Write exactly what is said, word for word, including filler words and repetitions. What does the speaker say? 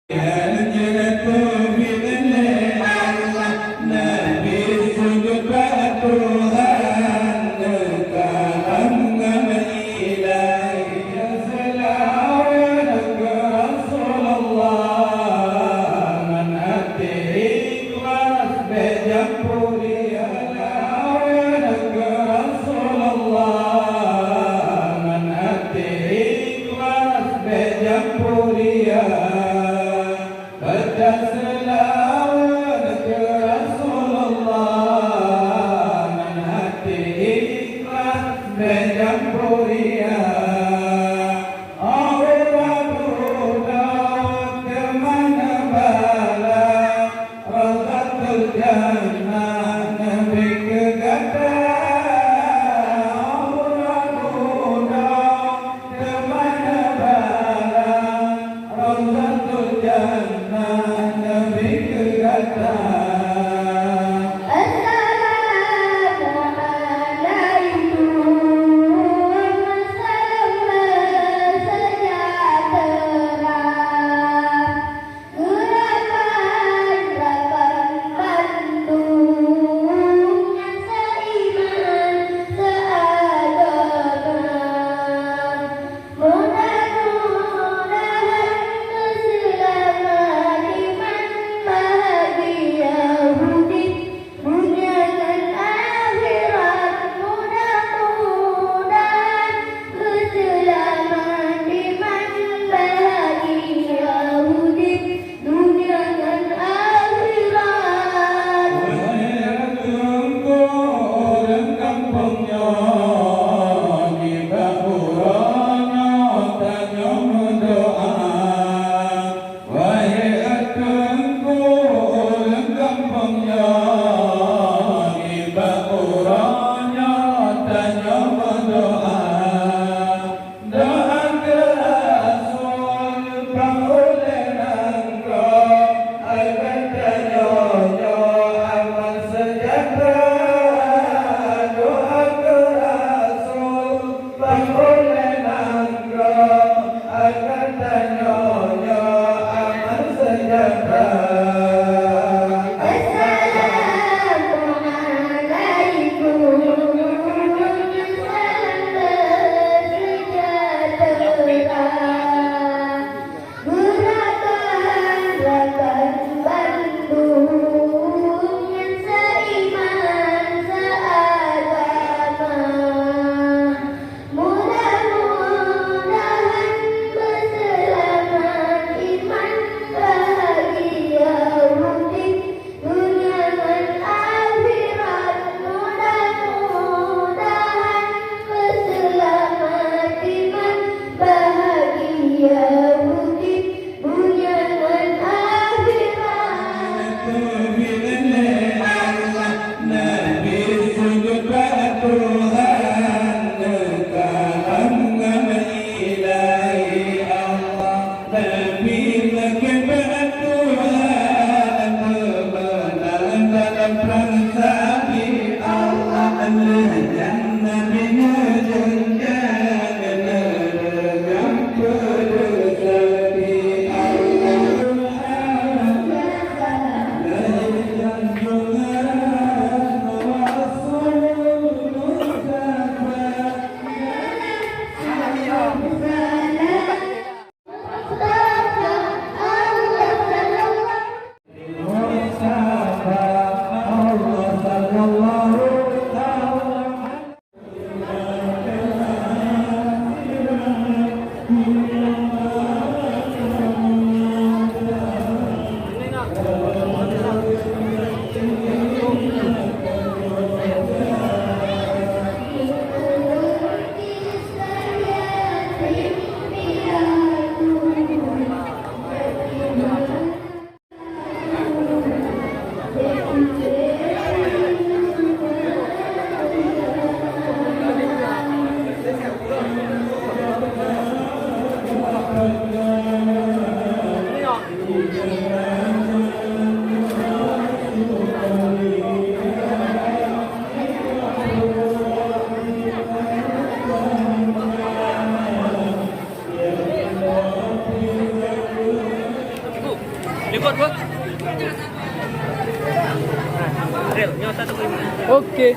Nyang jeuet teubiet lé Allah, Nabi sujud bak Tuhan, neukalon ngon Ilahi. Seulaweuet keu Rasulullah, ngon até ikhlas bèk jampu ria. Seulaweuet keu Rasulullah, ngon até ikhlas bèk jampu ria. Baca seulaweuet keu Rasulullah, ngon até ikhlas bèk jampu ria. Oh uroe dudoe teuma neubalang, Raudhatul Jannah neubi keu gata. Oh uroe dudoe teuma neubalang, Raudhatul Jannah neubi keu gata. Assalamualaikum, salam sejahtera. Keu rakan-rakan bandum nyang seiman seagama. Mudah-mudahan beuseulamat iman bahagia udép dunia ngon akhirat. Mudah-mudahan beuseulamat iman bahagia udép dunia ngon akhirat. Wahai Teungku, ureueng gampông nyoe, nibak uroe nyoe tanyoe meudoa. Wahai Teungku, ureueng gampông nyoe, nibak uroe nyoe tanyoe meudoa. Doa keu Rasul, pang ulèe nanggroe, agar tanyoe nyoe aman sejahtera. Doa keu Rasul, pang ulèe nanggroe, agar tanyoe nyoe aman sejahtera. Assalamualaikum, salam sejahtera. Keu rakan-rakan bandum nyang seiman seagama. Mudah-mudahan beuseulamat iman bahagia udép dunia ngon akhirat. Mudah-mudahan beuseulamat iman bahagia udép dunia ngon akhirat. Teubiet lé Allah, Nabi sujud bak Tuhan, neukalon ngon Ilahi Allah. Nabi lakèe bak Tuhan, meumeunang dalam prang sabé Allah. Lheuh nyan Nabi neujeuet Liput, Bos. Rel, nyoe satu lima. Oke.